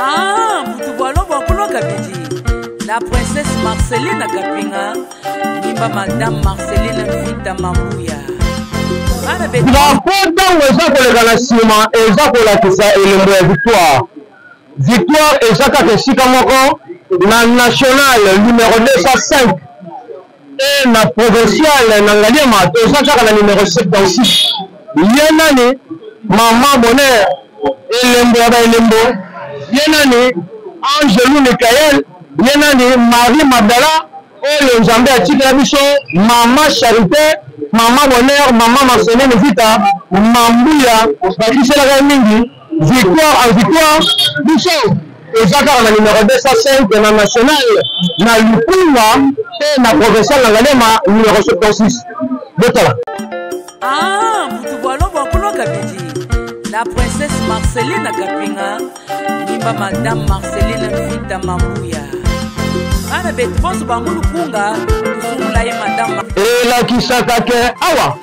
Ah, butu bwalo bwa kuloka bidi. La princesse Marceline Kapinga, nimba madame Marceline Vita Mambuya. Drapeau ntango eza koleka na nsima eza kolakisa elembo ya victoire. Victoire eza kaka esika moko na national numero 205 et na provincial na Ngaliema toza kaka na numero 76. Ye nani? Mama Bonheur, elembo ya ba elembo. Ye nani? Angelu Michael. Ye nani? Marie Magdala oyo Nzambe atikela biso mama Charite, mama Bonheur, mama Marceline Vita, Mambuya bakiselaka ye mingi victoire en victoire. Biso toza kaka na numero 205 na national na Lukunga mpe na provincial na Ngaliema numero 76. Botala. Ah, butu bwalo bwa kuloka bidi. La princesse Marceline Kapinga, nimba madame Marceline Vita Mambuya. Bana betu bonso bango lukunga, tusungula ye madame. Elakisaka ke awa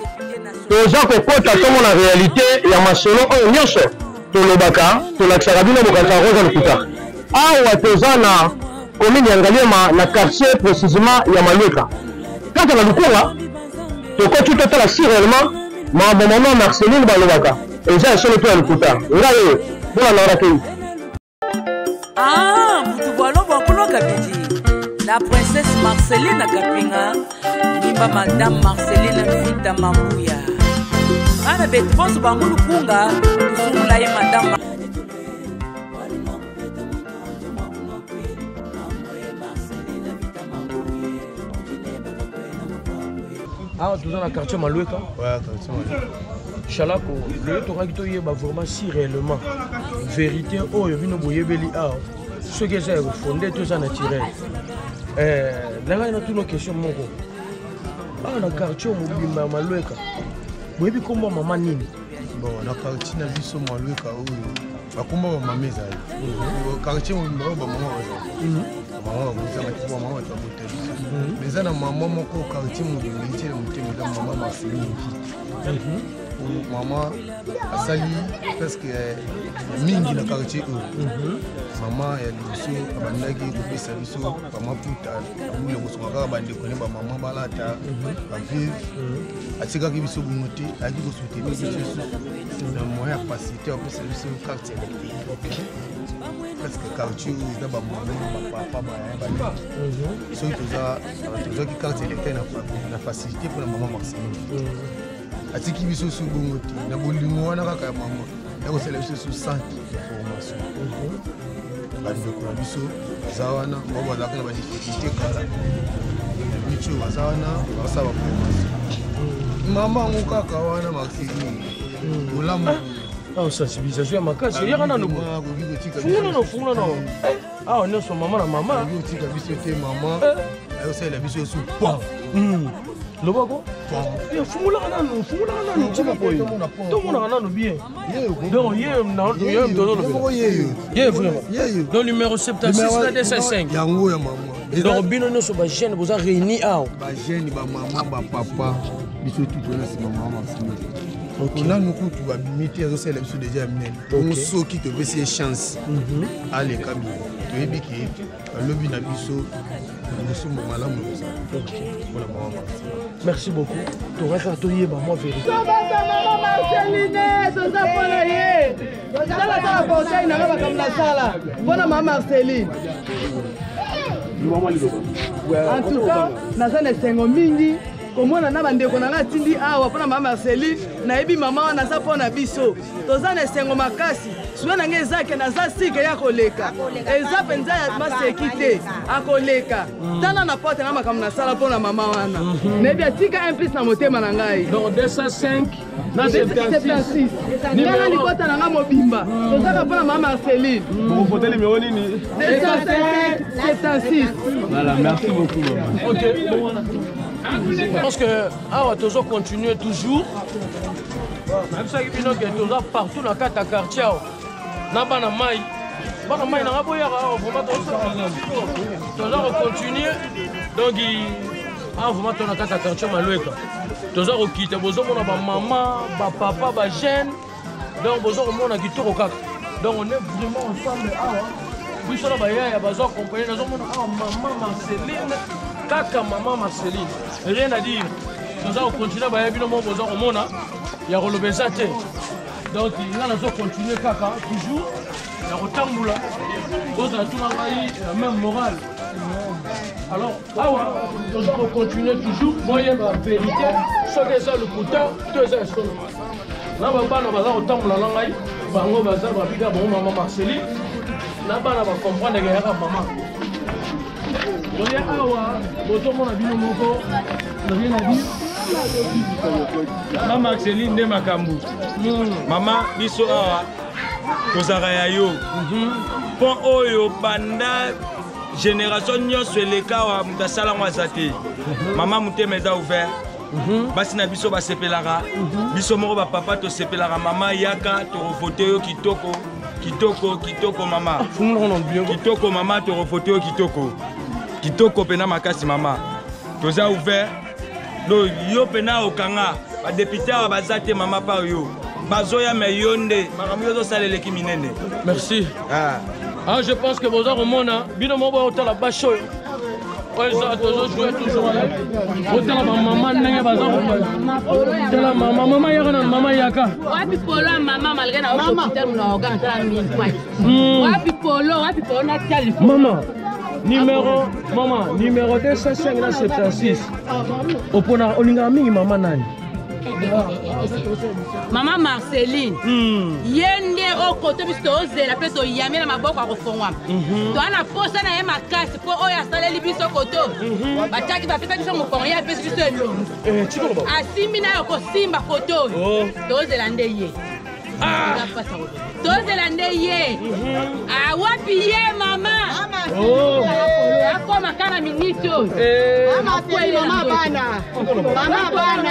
toza kokota tomona realite ya masolo oyo nyonso tolobaka, tolakisaka bino, bokanisaka koza lokuta. Awa toza na commune ya Ngaliema na quartier précisément ya Malueka, kaka na Lukunga. Tokoti totala si réellement makambo mama Marceline balobaka eza ya solo to ya lokuta. Ngai oyo mpona na kei. Ah, butu bwalo bwa kuloka bidi. La princesse Marceline Kapinga, nimba madame Marceline Vita Mambuya. Bana betu bonso bango lukunga, tusungula ye madame. Awa toza na quartier Malueka. Ouais, quartier Malueka. Shalako, lelo tokaki toyeba vraiment si réellement vérité oyo bino boyebeli awa soki eza ya kofonde to eza naturel. Eh, na ngai natuna question moko awa na quartier mobimba ya Malueka, boyebi kombo ya mama nini? Bon, na quartier na biso Malueka oyo bakomba bamama ezali quartier mobimba oyo bamama bazali, bamama bakozanga te, bamama bato babota biso. Mais eza na mama moko quartier mobimba etiela motema, eza mama Marceline Vita. Oyo mama asali presque mingi na quartier oyo. Mama ya liboso abandaki kopesa biso bamaputa abula kosunga kaka bandeko ne bamama balata bavive. Atikaki biso bongo te, ayaki kosoutenir biso lisusu na moyen ya facilité, apesa biso carte électeur. Presque quartier oyo eza bamama, bapapa, bayaya, baleki. Soki tozwaki carte électeur na facilité mpona mama Marceline. Atiki biso so bongo te, na bolingo wana kaka ya mama ya kosala biso so centre ya formation. Bandeko na biso baza wana, bao bazalaka na badifficulté kala na biso baza wana, basala baformation. Mama yango kaka wana Marceline bolamu. Awa sensibilisation ya makasi eyaka nanu. Fungula nano, fungula nano. Awa nyonso mama na mama. Akoki kotika biso te, mama ayosalela biso esu pon. Lobako fungulaka nanu, fungulaka nanu, tika boye tomonaka nanu bien. Donc ye ye tozolobela ye vraiment, donc numéro 76 na 205 yango ya mama. Donc bino nyonso bajeune boza réuni awa? Bajeune, bamama, bapapa, biso tu toza na nsima mama Marceline. Nanu kutu babimi te, azosalela biso deja ya minene bongo. Soki topesi ye chance aleka bien, toyebi ke balobi na biso liboso malamu ekozala mpona mama Marceline. Merci beaucoup. Tokaka toyeba mwa vérité. Tobata mama Marceline, toza mpona ye. Tala tala portail nanga, makambo nasala mpona mama Marceline. En tout cas, naza na esengo mingi komona na bandeko na ngai atindi awa mpona mama Marceline. Nayebi mama wana aza mpo na biso, toza na esengo makasi. Suwe na ngai eza ke naza sike ya koleka, eza mpenza ya maseki te, akoleka. Tala na porte na makambo nasala mpo na mama wana. Nayebi atika un plus na motema na ngai. Donc 205 na 76 ngai na libota na ngai mobimba tozaka mpo na mama Marceline. Bokovote numéro nini? 205 76. Voilà, merci beaucoup maman. Ok, je pense que awa tozo continuer toujours. Nayebisaki bino ke toza partout na kati ya quartier awa na bana mai, bana mai nanga boyaka awa. Vraiment toza kocontinue. Donc awa vraiment to na kati ya quartier Malueka, toza kokita, bozomona bamama, bapapa, bajeune. Donc boza komona kitoko kaka. Donc on est vraiment ensemble awa. Biso na bayaya bazo accompagner, nazomona awa mama Marceline, kaka mama Marceline. Rien à dire. Toza kocontinue baya bino moko boza komona ya koloba eza te. Donc nga nazo continuer kaka toujours ya kotambola bozala tuna ngai même morale. Alors awa toza kocontinue toujours boyeba verité soki eza lokuta to eza ya solo. Na babana baza kotambola na ngai bango baza babika bango mama Marceline na bana bacomprendre ke yaka mama toye awa bozomona bino moko rien à dire. Mama Marceline nde makambo. Mama biso awa tozalaka ya yo mpo oyo banda génération nyonso eleka awa moto asala yango aza te. Mama motema eza ouvert, basi na biso basepelaka, biso moko bapapa tosepelaka. Mama yaka tokovote yo kitoko kitoko kitoko mama kitoko mama tokovote yo kitoko kitoko mpena makasi mama toza ouvert. Do yo mpena okanga badepute awa baza te mama par yo bazoya me yo nde makambo yo ozosala eleki minene. Merci. Ah, je pense que boza komona bino moko boyotala bashe oyo oyo eza tozojoue toujours. Botala bamama ndenge baza tala mama mama yaka na mama yaka. Wapi polo ya mama malgré na hôpital na organe tala mille wapi polo wapi polo na tia. Mama numéro mama numéro 205 na 76 opona olingaka mingi mama nani? Mama Marceline. Ye nde okoto biso tozela mpe toyambi na maboko ya kofongwama. Toa na posa na ye makasi mpo oyo asaleli biso koto batiaki bapesa biso mokongo ye apesi biso elongi asimbi nayo kosimba koto oyo tozela nde ye tozela nde ye awapi ye mama akoma kaka miniti oyo. Mama bana mama bana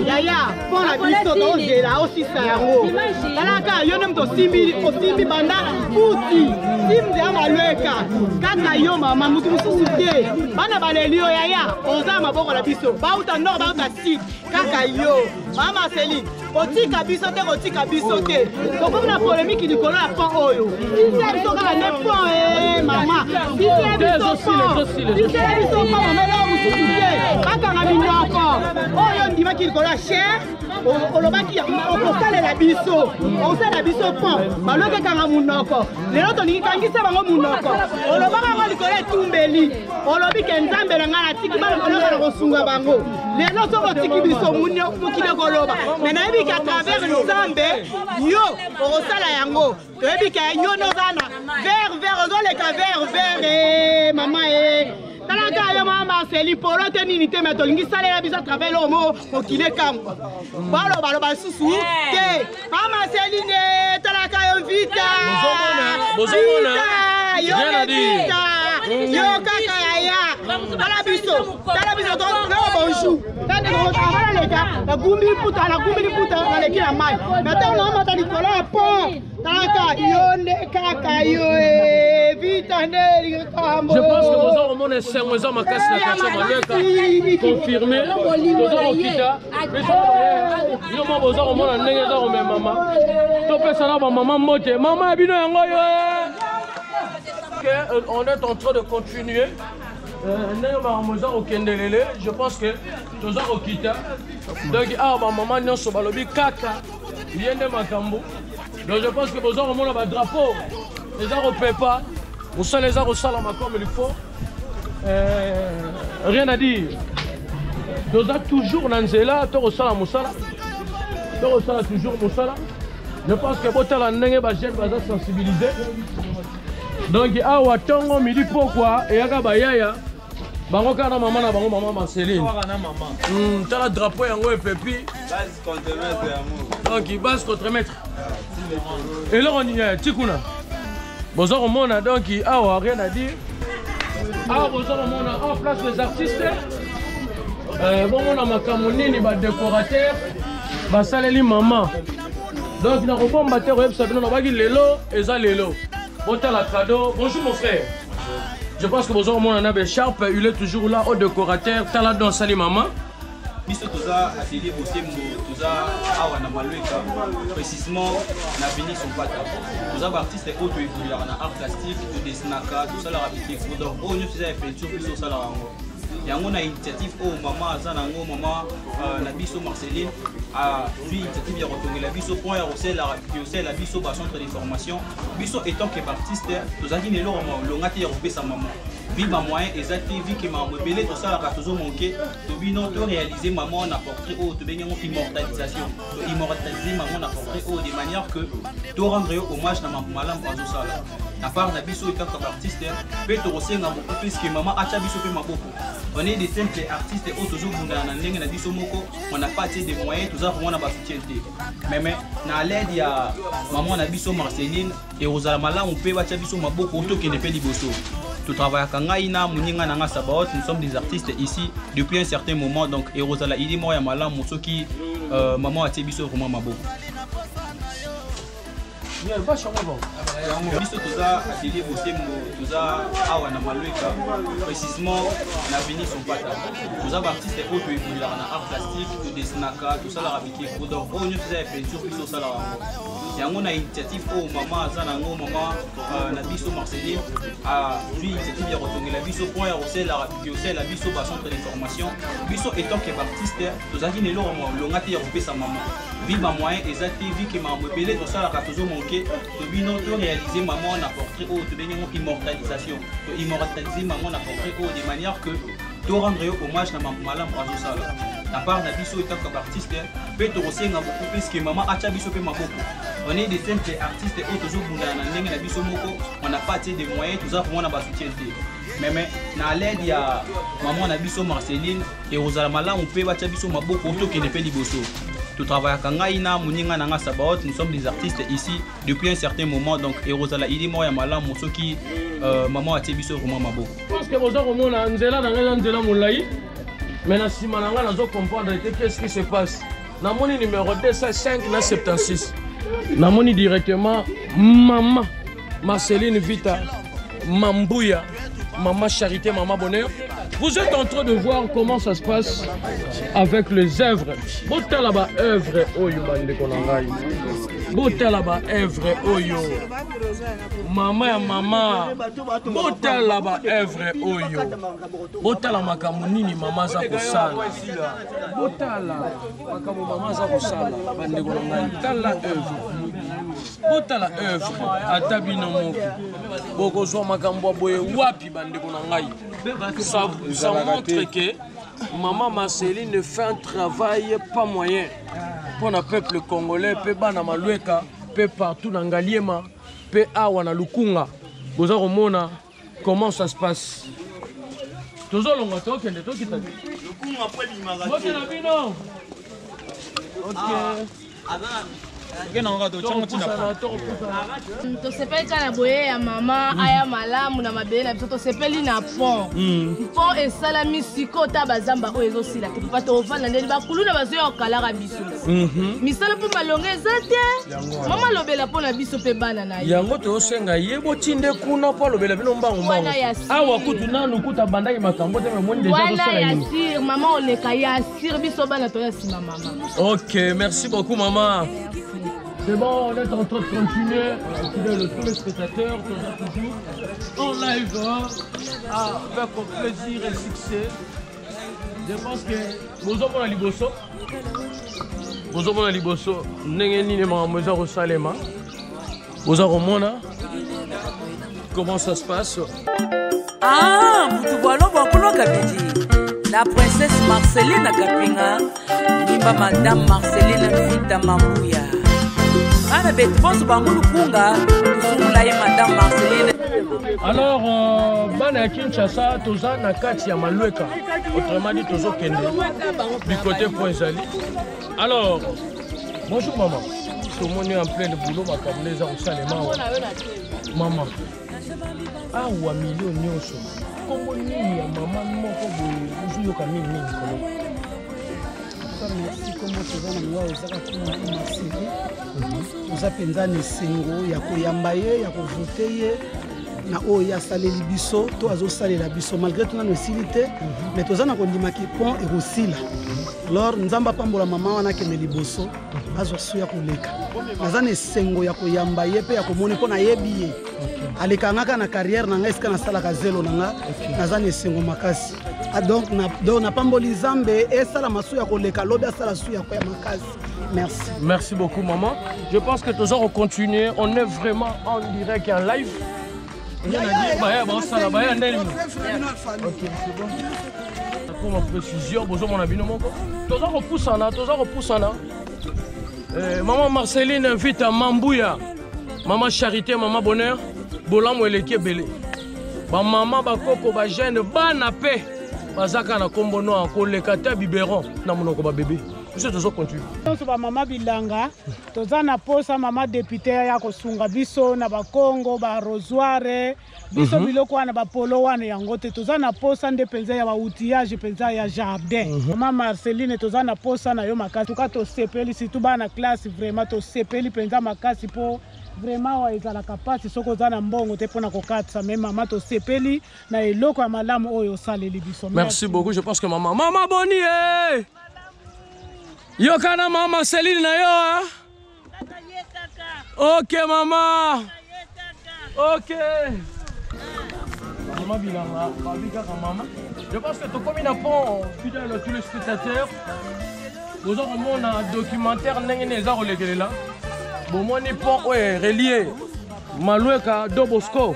yaya mpo na biso tozela osisa yango. Talaka yo nde moto osimbi osimbi banda futi simze ya malweka kaka yo mama motu mosusu te. Bana baleli yo yaya oza maboko na biso bauta nord bauta sud kaka yo mama Celine kotika biso te kotika biso te. Tokomi na polémique likolo ya pont oyo sisela biso kaka nde pont e mama sisela biso pont sisela biso pont mama eloko mosusu te bakanga minoko oyo ndimaki likolo ya cher olobaki okosalela biso okosalela biso pont baloki ekanga munoko lelo tolingi kangisa bango munoko olobaka yango likolo etumbeli olobi ke nzambe na ngai natiki bana baloka na kosunga bango lelo soki otiki biso mokili koloba me nayebi ke à travers nzambe yo okosala yango toyebi ke yo nde oza na vert vert ozoleka vert vert e mama e talaka yo mama Marceli polo te nini te me tolingi salela biso à travers eloko moko mokili ekamwa balobaloba lisusu te mama Marceline talaka yo vita vita yo nde vita yo kaka yaya tala biso tala biso nao bonjour naleka nagumbi liputa nagumbi liputa naleki na mai me ntango naomata likolo ya pont talaka yo nde kaka yo vita nde likambo. Je pense que boza komona esengo eza makasi na quartier Malweka confirmé. Toza kokita biso bino moko boza komona ndenge eza komemama. Topesa na bamama mbote mama ya bino yango yo. On est en train de continuer ndenge makambo eza kokendelele. Je pense que toza kokita donc awa bamama nyonso balobi kaka ye nde makambo. Donc je pense que boza komona badrapeau eza kopepa mosala eza kosalama comme il faut. Rien à dire, toza toujours na nzela tokosala mosala tokosala toujours mosala. Je pense que botala ndenge bajeune baza sensibilisé. Donc awa ntongo midi pokwa eyaka bayaya bango kaka na mama na bango mama Marceline. Tala drapeau yango epepi donc base contre maître eloko nini ti kuna boza komona. Donc awa rien à dire, awa boza komona awa place des artistes bomona makambo nini badécorateur basaleli mama. Donc nakobomba te koyebisa bino nabaki lelo eza lelo botala cadeau. Bonjour mon frère, je pense que boza komona na bécharpe, il est toujours là au décorateur. Tala don asali mama. Biso toza atelier Bosembo, toza awa na Malueka, précisément na avenue Sompata. Toza ba artiste oyo toevoluaka na art plastique, todesinaka, tosalaka bikeko, donc oyo nyonso eza ya peinture biso tosalaka yango. Yango na initiative oyo mama aza na yango, mama na biso Marceline azwi initiative ya kotongela biso mpo ya kosalela biso ba centre de formation. Biso etant que ba artiste tozalaki na eloko molonga te ya kopesa mama, vi ba moyen eza te, vi ke makambo ebele tosalaka tozomanke. Tobino to réaliser maman na portrait oyo tobengi yango immortalisation, to immortaliser maman na portrait oyo de manière que to rendre yo hommage na mambo malamu azosala na part na biso kaka baartiste. Mpe tokosenga beaucoup plus que mama atya biso mpe maboko. On est des simples artistes oyo tozobundana na ndenge na biso moko, on n'a pas assez de moyens, toza vraiment na basoutien te, mais na l'aide ya mama na biso Marceline ekozala malamu mpe batya biso maboko tokende mpe liboso. Totravaillaka ngai na moninga na nga Sabaot, nous sommes des artistes ici depuis un certain moment, donc ekozala idée moko ya malamu soki mama atie biso vraiment maboko. Biso toza atelier Bosembo, toza awa na Malueka, précisément na avenue Sompata. Toza baartiste oyo toevoluaka na art plastique, todesinaka, tosalaka bikeko, donc oyo nyonso eza ya peinture biso tosalaka yango. Yango na initiative oyo mama aza na yango, mama na biso Marceline azwi initiative ya kotongela biso mpo ya kosalela biso ba centre de formation. Biso etant que baartiste tozalaki na eloko molonga te ya kopesa mama, vi ba moyen eza te, vi ke makambo ebele tosalaka tozomanke. Tobino to réaliser mama na portrait oyo tobengi yango immortalisation, to immortaliser mama na portrait oyo de manière que to rendre yo hommage na mambo malamu azosala na part na biso etaka baartiste. Mpe tokosenga beaucoup plus que mama atya biso mpe maboko. On est des simples artistes oyo tozobundana na ndenge na biso moko, on n'a pas assez de moyens, toza vraiment na basoutien te, mais na l'aide ya mama na biso Marceline ekozala malamu mpe batya biso maboko tokende mpe liboso. Totravaillaka ngai na moninga na nga Sabaot, nous sommes des artistes ici depuis un certain moment, donc ekozala idée moko ya malamu soki mama atie biso vraiment maboko. Parce que boza komona nzela na ngai eza nzela molai, mais na nsima na ngai nazo comprendre te qu'est-ce qui se passe. Namoni numéro 205 na 76, namoni directement mama Marceline Vita Mambuya, mama Charité, mama Bonheur. Vous êtes en train de voir comment ça se passe avec les œuvres. Botala ba œuvre oyo bandeko na ngai. Botala ba œuvre oyo. Mama ya mama. Botala ba œuvre oyo. Botala makambo nini mama aza kosala. Botala makambo mama aza kosala bandeko na ngai. Tala œuvre. Botala œuvre ata bino moko. Bokozwa makambo ya boye wapi bandeko na ngai. Ça montre que maman Marceline fait un travail pas moyen pour le peuple congolais, pe bana Malueka, pe partout na Ngaliema, pe awa na Lukunga. Boza komona comment ça se passe. Tozolonga tokende tokita. Lukunga po ebimaka te. Mbote na bino. Ok. Tosepeli kaka na boye ya mama aya malamu na mabele na biso. Tosepeli na pont. Pont esalami sikoyo, ta bazamba oyo ezosila te. Papa, tovanda ndeni bakuluna bazoya kokalaka biso misala mpo malonga eza te. Mama alobela mpo na biso mpe bana na ye. Yango tozosenga ye botinde kuna mpo alobela bino mbangu mbangu. Wana ya sire. Awa kutu nanu kutu abandaki makambo te, memoni deja wana azosala ya nini. sire mama oleka ya sire, biso bana toya nsima mama. Ok, merci beaucoup maman. C'est bon, on est en train de continuer. Fidèles tous les spectateurs, toujours en live, hein, avec plaisir et succès. Je pense que bozomona liboso, bozomona liboso ndenge nini makambo eza kosalema. Boza komona comment ça se passe. Ah, mutu bwalo bwakulwa kabidi. La princesse Marceline Kapinga, nimba madame Marceline Vita Mambuya. Bana betu bonso bangu lukunga, tusungula ye madame Marceline. Alors, bana ya Kinshasa, toza na kati ya Malueka. Autrement dit, tozokende du côté Point Zali. Alors, bonjour maman. Tomoni en plein de boulot, makambo eza kosalema awa. Maman, awa milio nyonso, kombo nini ya mama moko boye ozoyoka mingi mingi kolo? Merci. Kombo toza na ngo ezaka kuna Marceline. Toza mpenza na esengo ya koyamba ye, ya kovote ye na oyo ye asaleli biso to azosalela biso, malgré tout nano esili te, mais toza na kondimaki pont ekosila. Alors Nzambe apambola mama wana, akende liboso, azwa su ya koleka. Naza na esengo ya koyamba ye mpe ya komoni mpo nayebi ye, alekanga kaka na carrière na ngai esika nasalaka zelo na nga. Naza na esengo makasi. Donc napamboli Nzambe esala su ya koleka, lobi asala su ya koya makasi. Merci. Merci beaucoup, maman. Je pense que nous allons continuer. On est vraiment en direct et en live. Ok, c'est bon. Comme précision, bozomona bino moko. Toza kopusana, toza kopusana. Maman Marceline invite à Mambouya. Maman Charité, maman Bonheur. Bolamu eleki ebele. Ba maman, ba koko, ba jeune, bana pe. Bazaka na kombo no koleka ta biberon na monoko ba bébé. Biso tozo continue. Nyonso bamama bilanga toza na posa mama député ya kosunga biso na bakongo, baarrosoir biso, biloko wana, bapolo wana yango te. Toza na posa nde mpenza ya baoutillage mpenza ya jardin. Mama Marceline, toza na posa na yo makasi. Tuka tosepeli, surtout bana classe, vraiment tosepeli mpenza makasi, mpo vraiment awa ezalaka mpasi soki oza na mbongo te mpona kokatisa. Mais mama, tosepeli na eloko ya malamu oyo osaleli biso. Merci beaucoup. Je pense que maman, maman boni eh! Yokana mama Marceline na yo ah? Ok mama. Ok. Mama bilanga, babi kaka mama. Je pense que tokomi na pont, fidèle tous les spectateurs. Boza komona documentaire ndenge nini eza kolekelela. Bomoni pont oyo relié Malueka Don Bosco.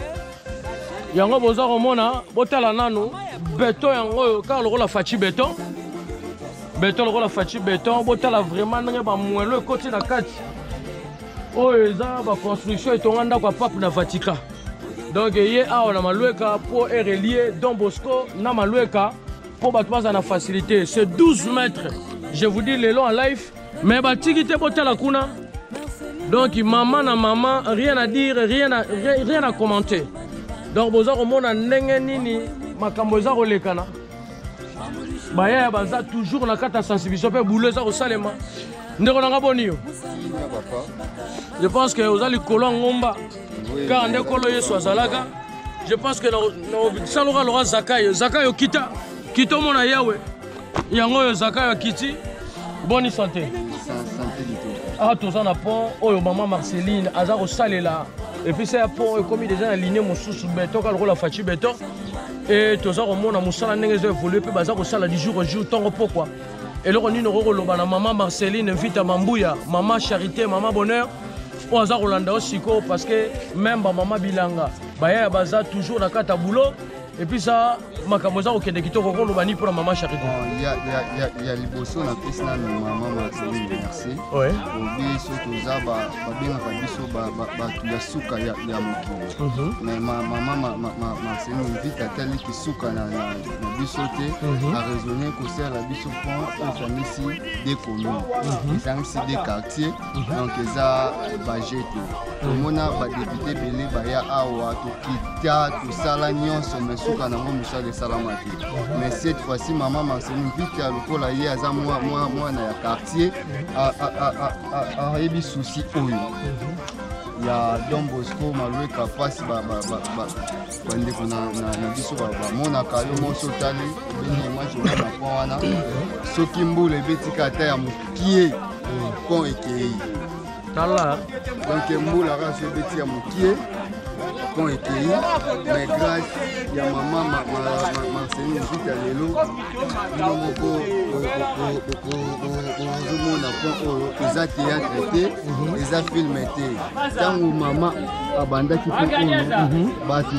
Yango boza komona, botala nanu beton yango oyo kaka lokola Faci beton. Beton lokola Faci beton, botala vraiment ndenge bamwelo ekoti na kati. Oyo eza baconstruction etonga ndako ya pape na Vatican. Donc ye awa na Malueka mpo erelie Don Bosco na Malueka mpo bato baza na facilité. C'est 12 mètres. Je vous dis lelo en live, mais batiki te, botala kuna. Donc maman na maman, rien à dire, rien à commenter. Donc boza komona ndenge nini makambo eza kolekana. Bayaya baza toujours na kati ya sensibilisation mpe boulot eza kosalema. Ndeko nanga, boni yo? Je pense que oza likolo ya ngomba kaka nde Nkolo Yesu azalaka. Je pense que saloka loka Zakayo. Zakayo, kita kita omona Yawe. Yango oyo Zakayo akiti. Boni santé? Awa toza na pont oyo mama Marceline aza kosalela. Et puis ya pont ekomi déjà na ligne mosusu, beton kaka lokola Faci beton. E toza komona mosala ndenge eza évolue mpe baza kosala du jour au jour, ntongo pokwa. Eloko nini okoki koloba na mama Marceline Vita Mambuya, mama Charité, mama Bonheur, oyo aza kolanda yo sikoyo? Parce que même bamama bilanga, bayaya baza toujours na kati ya boulot et puis ça makambo eza kokende kitoko. Koloba nini mpona mama Charité? Ya liboso, napesi nanu mama Marceline merci. Obi so toza, babengaka biso bato ya suka ya mokili, mais mama Marceline Vita ataliki suka na biso te. Araisonne kosala biso pont oyo esangisi deux communes, esangisi deux quartiers. Donc eza baje te. Tomona badéputé ebele baya awa, tokita, tosala nyonso, mais suka nango mosala esalama te. Mais cette fois-ci, mama Marceline Vita, lokola ye aza mwana ya quartier, ayebi souci oyo ya Don Bosco Malueka, mpasi bandeko na biso bamonaka. Yo moso otali, obeni image, omona pont wana, soki mbula ebetika ata ya mokie, pont ekei. Tala. Donc mbula kaka so ebeti ya mokie, pont ekei. Mais grâce ya mama Marceline Vita, lelo bino moko ozomona pont oyo eza théâtre te, eza film te. Ntango mama abandaki pont oyo, bato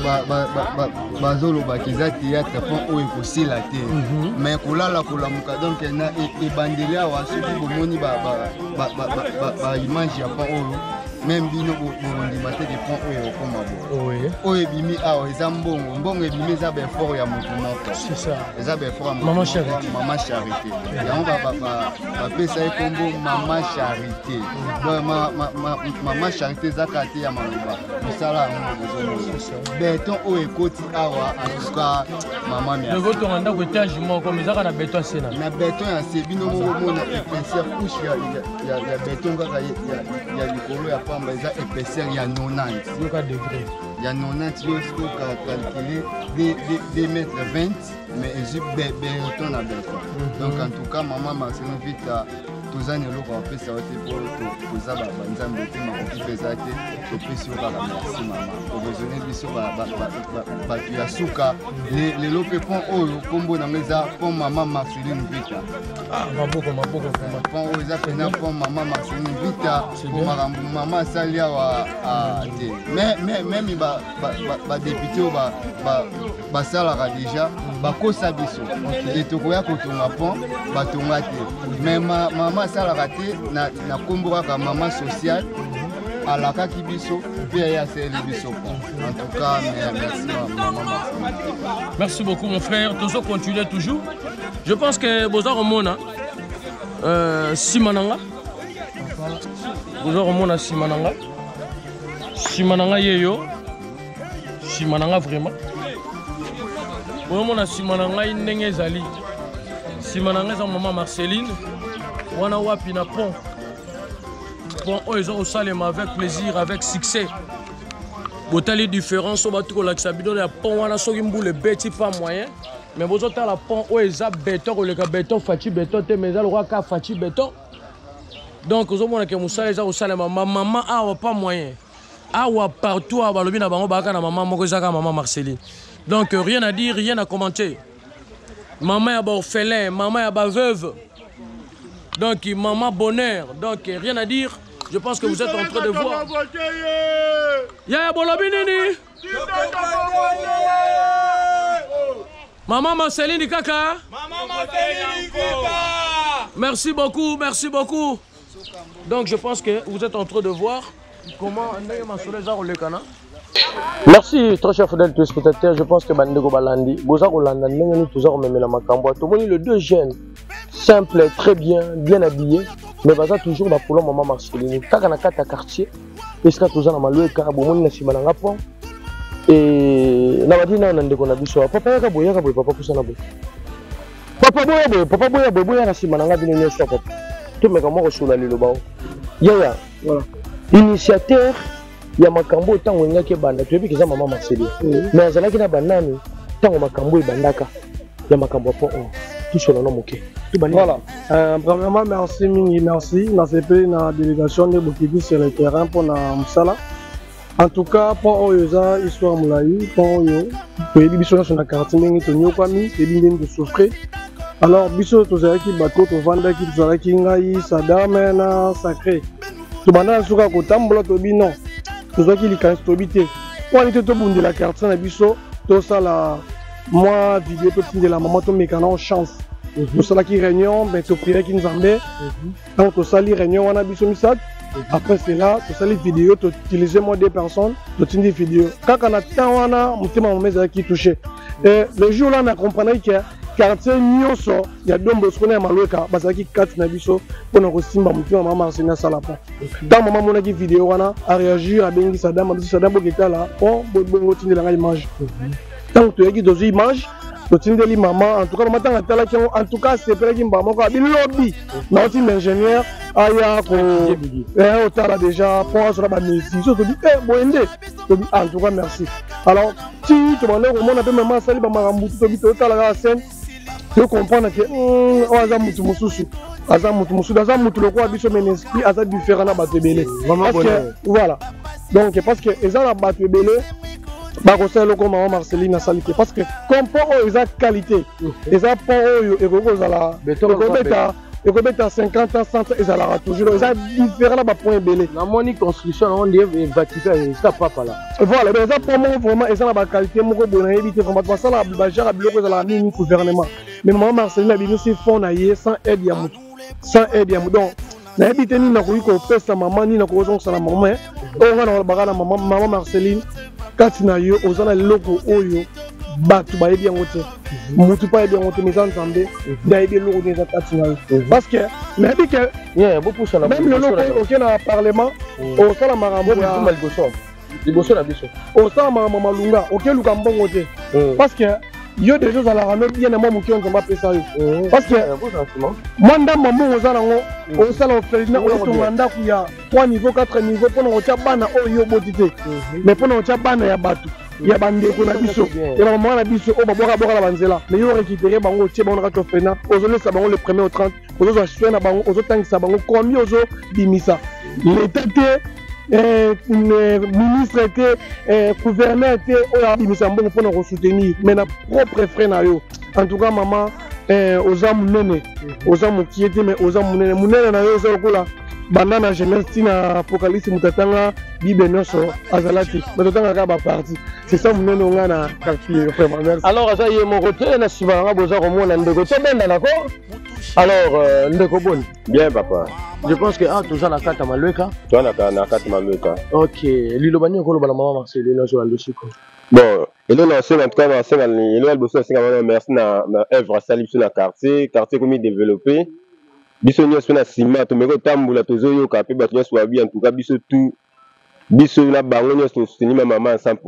bazolobaka eza théâtre, pont oyo ekosila te. Mais kolala kolamuka, donc na ebandeli awa, soki bomoni baimage ya pont oyo, même bino bokondima te ke pont oyo ekokoma boye. Oyo ebimi awa eza mbongo, mbongo ebimi eza baeffort ya motu moko, eza baeffort ya motu. Mama Charité, yango bapesa ye nkombo mama Charité. Donc mama Charité eza kaka te ya maloba, mosala yango bozomona, beton oyo ekoti awa. En tout cas, mama, merci. Ndako étage moko, mais ezaka na beton ase. Na beton ya se, bino moko mona épaisseur, couche ya beton kaka ya likolo ya pont. pamba, eza épaisseur ya 90. Yoka degré ya 90. Yo soki ocalcule 2 mètre 20, mais ezwi béton na béton. Donc en tout cas, mama Marcelin Vita, toza na eloko apesa yo te, mpo toza banzambe te, makoki mpe eza te. Topesi yo kaka merci mama, oraisonne biso bato ya suka. Lelo mpe pont oyo, nkombo nango eza pont mama Marceline Vita. Maboko, maboko. Pont oyo eza mpenza pont mama Marceline Vita, po makambo mama asali awa te. Même badéputé oyo basalaka déjà, bakosa biso e tokoya kotonga pont, batonga te. Mais mama asalaka te na nkombo kaka mama sociale, alakaki biso mpe aye asaleli biso pont. En tout cas, merci mama. Merci beaucoup, mon frère. Tozo continuer toujours. Je pense que boza komona nsima na nga, boza komona nsima na nga, nsima na nga ye yo, nsima na nga vraiment bozomona nsima na ngai ndenge ezali. Nsima na ngai eza mama Marceline wana wapi na pont. Pont oyo eza kosalema avec plaisir, avec succès. Botali différence oyo batu kolakisa bino ya pont wana. Soki mbula ebeti, pas moyen. Mais bozotala pont oyo eza béton koleka béton Fatshi Béton te, mais eza lokola kaka Fatshi Béton. Donc ozomona ke mosala eza kosalema. Mama awa, pas moyen. Awa partout awa balobi na bango bayaka na mama moko, eza kaka mama Marceline. Donc rien à dire, rien à commenter. Mama ya baorphelin, mama ya baveuve, donc maman bonheur. Donc rien à dire. Je pense que vous êtes en train de voir. Yaya, bolobi nini? Maman Marceline kaka. Maman Marceline Vita. Merci beaucoup, merci beaucoup. Donc je pense que vous êtes en train de voir comment ndenge masolo eza kolekana. Merci, très cher fidèle téléspectateur. Je pense que bandeko balandi, boza kolanda ndenge nini toza komemela makambo. Tomoni le deux jeunes, simple, très bien, bien habillé, mais baza toujours na polo maman Marceline. Kaka na kati ya quartier, esika toza na Malweka, bomoni na nsima na nga pont. E na badi na ndeko na biso. Papa, yaka boye, yaka boye, papa, pusana boye. Papa, boya boye, papa, boya boye, boya na nsima na nga bino nyonso, papa. Tomeka mwa kosola liloba o. Yaya, initiateur ya makambo oyo, ntango elingaki ebanda, toyebi eza mama Marceline, mais azalaki na banani ntango makambo ebandaka ya makambo ya pont oyo? Tosola na moke. Voilà. Premièrement, merci mingi, merci. Nasepeli na délégation nde bokiti sur le terrain mpona mosala. En tout cas, pont oyo eza histoire molai. Pont oyo toyebi biso nyonso na quartier ndenge tonyokwami, toyebi ndenge tosouffre. Alors biso tozalaki bato tovandaki, tozalaki ngai, Sadame na Sacré. Tobandaka suka kotambola, toyebi non, tozwaki likanisi, toyebi te wani te, tobundela quartier na biso, tosala mwa video, totindela mama, tomeka na chance. Tosalaki réunion, mais topriaki Nzambe. Ntango tosali réunion wana biso misato, après cela tosali video, toutilize mwa deux personnes, totindi video. Kaka na temps wana motema mama ezalaki touché. Et le jour là na comprendaki ke quartier nyonso ya Don Bosco na ya Malweka bazalaki kati na biso mpona kosimba motema mama Marceline asala pont. Ntango mama amonaki video wana, aréagir, abengi Sadam, abiso Sadam boketala pont bongo, otindela ngai image. Ntango toyaki, tozwi image, totindeli mama. En tout cas mama ntango atalaki yango, en tout cas asepelaki mbala moko, abilobi naotinda ingénieur aya ko otala déjà pont, azola bamesure. So tobi boye nde tobi, en tout cas merci. Alors ti tobanda komona mpe mama asali bamakambo tu, tobi totala kaka scène, tocomprendre ke oyo aza mutu mosusu, aza mutu mosusu, aza mutu lokola biso, mais esprit aza différent na bato ebele. Parce que voilà, donc parce que eza na bato ebele bakosala eloko mama Marceline asali te, parce que comme pont oyo eza qualité, eza pont oyo ekoki kozala ekobeta 50 ans, 100 ans, ezalaka toujours. Eza différent na bapoint ebele. Namoni construction yango nde Vatican, esika papa la. Voilà, donc eza pont moko vraiment eza na baqualité moko boye, nayebi te vraiment. Basala bagenre ya biloko ezalaka nini, gouvernement, mais mama Marceline abimisi fond na ye sans aide ya motu, sans aide ya motu. Donc nayebi te nini nakoki kopesa mama, nini nakoki kozongisana mama oyo. Ngai nalobaka na mama, mama Marceline, kati na yo oza na eloko oyo bato bayebi yango te, motu mpe ayebi yango te, mais eza Nzambe nde ayebi eloko nini eza kati na yo. Parce que nayebi ke même lelo oke na parlement, osala makambo ya liboso na biso, osala makambo malunga, okeluka mbongo te, parce que Yo deja ozalaka no bien na mwa moke oyo Nzambe apesa yo, parce que mwa ndambo ya mbongo oza nango, osala orphelinat, ozotonga ndako ya 3 niveau, 4 niveau, mpona kotya bana oyo yo oboti te, mais mpona kotya bana ya bato, ya bandeko na biso, ya bamama na biso oyo babwaka bwaka na banzela. Mais yo récupéré bango, otie bango na kati orphelinat, ozolesa bango le premier au 30, ozozwa soin na bango, ozotangisa bango. Combien ozobimisa? Leta te, ministre te, gouverneur te oyo abimisa mbongo mpona kosoutenir, mais na propre frais na yo. En tout cas, mama, oza monene, oza mokie te, mais oza monene. Monene na yo eza lokola banda na Genèse ntina Apocalypse. Moto atanga Bible nyonso azala te, mais totanga kaka baparti. C'est ça, monene onga na quartier, vraiment merci. Alors, aza ye moko te. Na nsima nanga boza komona ndeko, tobendana ko. Alors, ndeko, boni? Bien, papa. Je pense que toza na kati ya Malweka. Toza na kati Malweka. Ok, liloba nini okoloba na mama Marceline azolanda siko? Bon, eloko na osenga, en tout cas nasenga, eloko ya liboso nasenga wana, merci na œuvre asali biso na quartier. Quartier ekomi développé, biso nyonso mpe na nsima tomeki kotambola, tozoyoka mpe bato nyonso babi. En tout cas, biso tout, biso na bango nyonso tosoutenir ma mama à 100.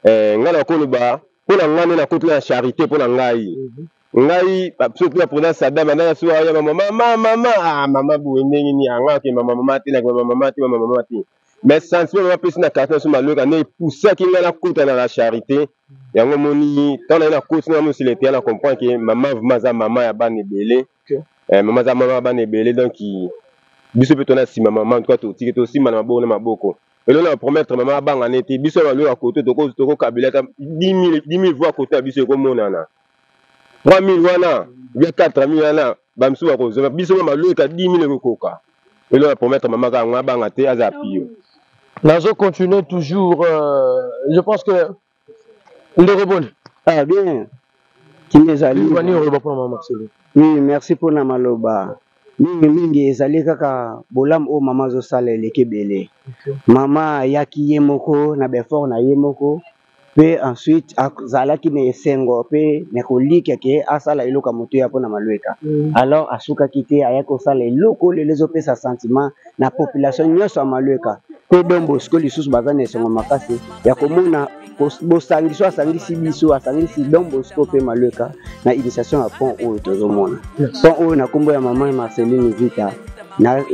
Ngai nakoloba mpo na ngai nde nakotela na charité. Mpo na ngai, surtout na président Sadam andanga so aya mama, mama, mama, ah mama, boye ndenge nini anga ke mama, mama te, nakema mama te, mama, mama te. Mais sentiment mama apesi na quartier na biso Malweka nde epusaki ngai nakota na la charité. Yango moni, ntango naye nakoti na mosili ete na comprendre ke mama vraiment aza mama ya bana ebele. Mama aza mama ya bana ebele. Donc biso mpe tona nsima mama. En tout cas, totiki tosimba na maboko na maboko. Eloko na promettre mama, abanga nete biso ya Malweka kote tokokabela ata 10 000 voix. Kote ya biso ekomonana 3 000 wana, bia 4 000 wana, bamisusu bakozwa. Biso ma Malweka 10 000 ekokoka. Eloko na promettre mama kaka yango, abanga te, aza pio. Nazo continuer toujours. Je pense que ndeko, boni? Ah bien, kimia ezali. Bani oloba mpona mama Marceline? Oui, merci mpona maloba. Mingi mingi ezali kaka bolamu oyo mama azosala eleki ebele. Mama ayaki ye moko na baeffort na ye moko, mpe ensuite azalaki na esengo mpe na kolikia ke asala eloko ya motuya mpona Malweka. Alors asukaki te, ayaki kosala eloko lelo ezopesa sentiment na population nyonso ya Malweka mpe Don Bosco. Lisusu baza na esengo makasi ya komona bosangiso asangisi biso, asangisi Don Bosco mpe Malweka na initiation ya pont oyo tozomona. Pont oyo na nkombo ya mama Marceline Vita,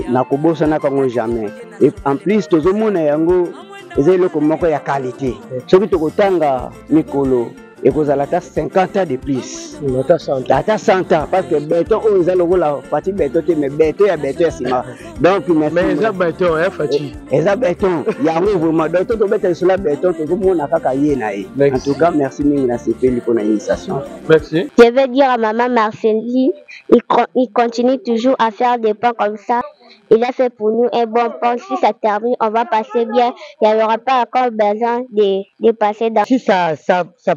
nakobosanaka yango jamais. Et en plus tozomona yango eza eloko moko ya qualité. Soki tokotanga mikolo, ekozala ata 50 ans de plus, ata 100 ans, parce que béton oyo eza lokola Fati béton te, mais béton ya béton ya nsima. Donc mais eza béton ya Fati. Eza béton yango vraiment. Donc to tobeta lisolo ya béton, tozomona kaka ye na ye. En tout cas, merci mingi, nasepeli mpona initiation. Merci. Je vais dire à maman Marceline, il continue toujours à faire des ponts comme ça. Il a fait pour nous un bon pont. Si ça termine, on va passer bien. Il n'y aura pas encore besoin de passer dans. Si ça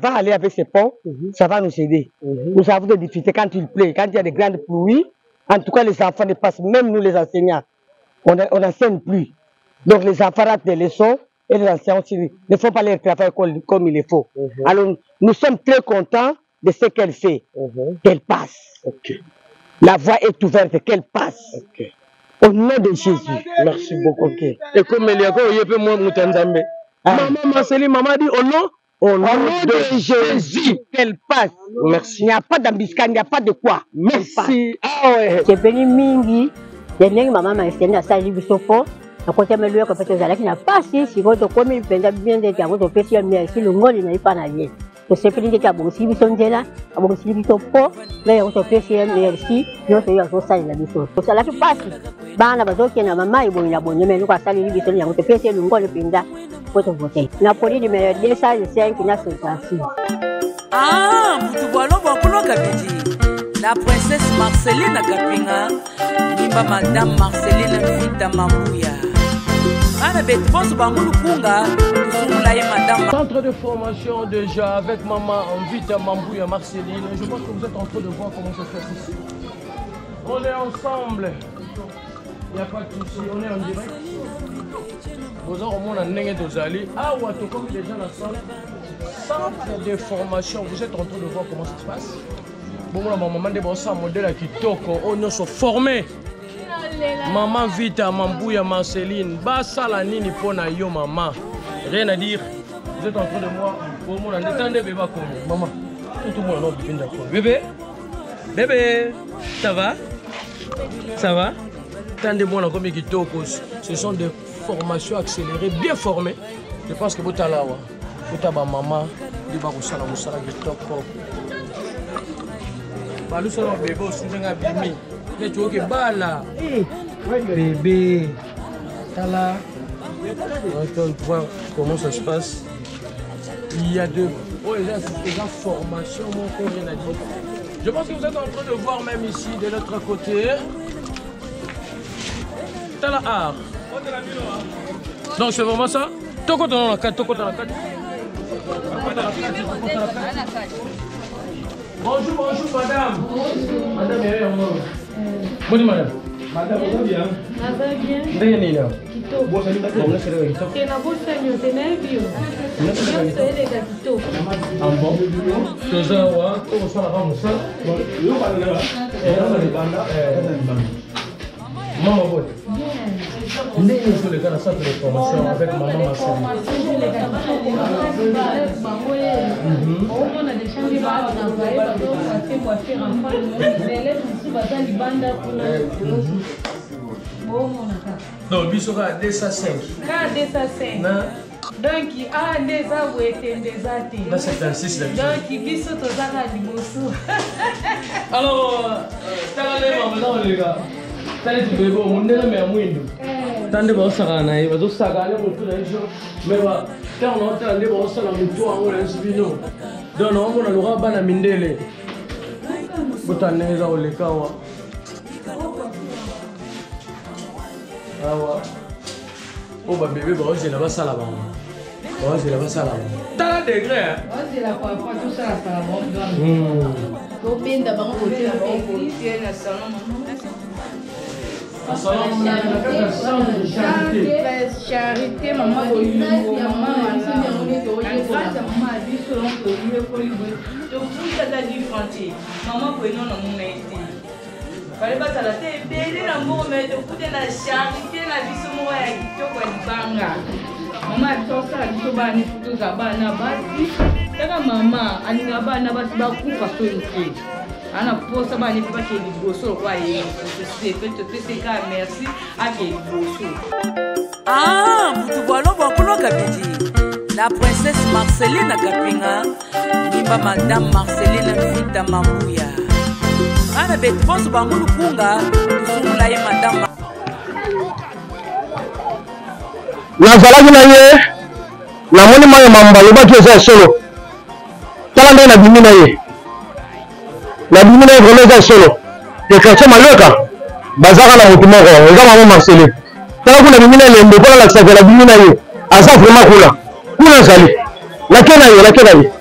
va aller avec ces ponts, ça va nous aider. Nous avons des difficultés quand il pleut, quand il y a des grandes pluies. En tout cas, les enfants ne passent, même nous les enseignants, on n'enseigne plus. Donc les enfants ratent des leçons et les enseignants aussi ne font pas leur travail comme il le faut. Alors nous sommes très contents de ce qu'elle fait, qu'elle passe. La voie est ouverte, qu'elle passe. Au nom de Jésus. Merci beaucoup. Ekomeli yako oye mpe mwa moto ya Nzambe. Maman Marceline, maman dit au nom Au nom de Jésus, qu'elle passe. Merci. Il n'y a pas d'embuscade, il n'y a pas de quoi. Merci. Ah ouais. Sepeli mingi ya ndenge mama Marceline asali biso po nakotama eloko mpe tozalaki na pasi. Sikoyo tokomi mpenza bien ndenge yango topesi yo merci, longoli na ye mpa na ye. Tosepeli ndenge abongisili biso nzela, abongisili biso po na yango topesi ye merci nyonso oyo azosalela biso. Tosalaki pasi, bana bazokende na mama eboyi na boye, mais eloko asaleli biso yango topesi ye longoli mpenza po tovote na poli numero 205 na 66. Ah, mutu bwalo bwakulwa kabidi, la princesse Marceline Kapinga, nimba madame Marceline Vita Mambuya, bana betu bonso bango lukunga tusungula ye madame. Centre de formation déjà avec maman Vita Mambouya Marceline. Je pense que vous êtes en train de voir comment ça se passe ici. On est ensemble. Il n'y a pas de souci, on est en direct. Boza komona ndenge tozali awa, tokomi déjà na centre de formation. Vous êtes en train de voir comment ça se passe. Bomona bamama nde baosala modèle ya kitoko oyo nyonso formé. Mama Vita Mambuya Marceline basala nini mpo na yo mama? Rien à dire. Vous êtes en train de voir, bomona nde ta nde be bakomi mama. Tout le monde bébé ndako. Bébé Bébé Ça va Ça va Tande mwana komi kitoko. Ce sont des formations accélérées, bien formées. Je pense que botala awa. Bota ba mama nde bakosala mosala kitoko. Balusa na bébé osu ndenge abimi. Neti oke bala. Bébé. Tala. Attends, voir comment ça se passe. Il y a deux. Oh, eza, eza formation moko rien à dire. Je pense que vous êtes en train de voir même ici de l'autre côté. Tala art. Donc c'est vraiment ça. Toko dans la carte, toko dans la carte. Bonjour, bonjour madame. Bonjour. Madame, il y a un Bonjour madame. Madame, vous allez bien Naza bien. Ndenge nini awa? Kitoko. Bosani kitoko. Te nabosani yo te nayebi yo. Nyonso eleka kitoko. Ah bon? Toza awa tokosalaka mosala. Mama bote. Ndenge ozoleka na centre de formation avec mama Marceline. Omona deja nde batravaille bazocoiffe coiffure enfant élève mosusu baza libanda kuna bomona kaka Donc biso kaka 205. kaka 205 Na donc awa nde eza boye tembe eza te na 76 na biso. donc biso toza kaka liboso Alors, tala nde mama na oleka. Tala eti bebe mondele me ya mwindu. Tala nde baosakana na ye, bazosakana nde motu na biso. Mais ba ntango naotala nde baosala motu yango na biso bino. Donc naomona lokola bana mindele. Botala ndenge eza koleka awa. Awa. Oyo babebe baozela basala bango. Baozela basala bango. Tala degré. Bazela papa tosalasala bango tobenda bango kote na bango kote na salon charité mama bolingo mama na grâce ya mama ya biso donc toyekoli boye tofuti ata du franc te mama boye no namona ye te fale bazala te ebele na mbongo me tokute na charité na biso moko ya kitoko ya libanga mama ya biso asala biso bana nefu tozala bana basi kaka mama alingaka bana basi bakufa soni te ana posa bana nefu bakee liboso lokola ye tosepeli topesi kaka merci akee liboso. Ah, mutu bwalo bwa kulwa kabidi la princesse Marceline Kapinga nimba madame Marceline Mvita Mambuya bana betu bonso bango lukunga tusungula ye madame nazalaki na ye namoni mayo mamba alobaki eza ya solo tala ndenge nabimi na ye nabimi na ye vraiment eza ya solo te quartier maloka bazaka na motu moko eza mama marcele tala kuna bimi na elembo mpo nalakisaka nabimi na ye aza vraiment kuna kuna azali nake na ye nake na ye.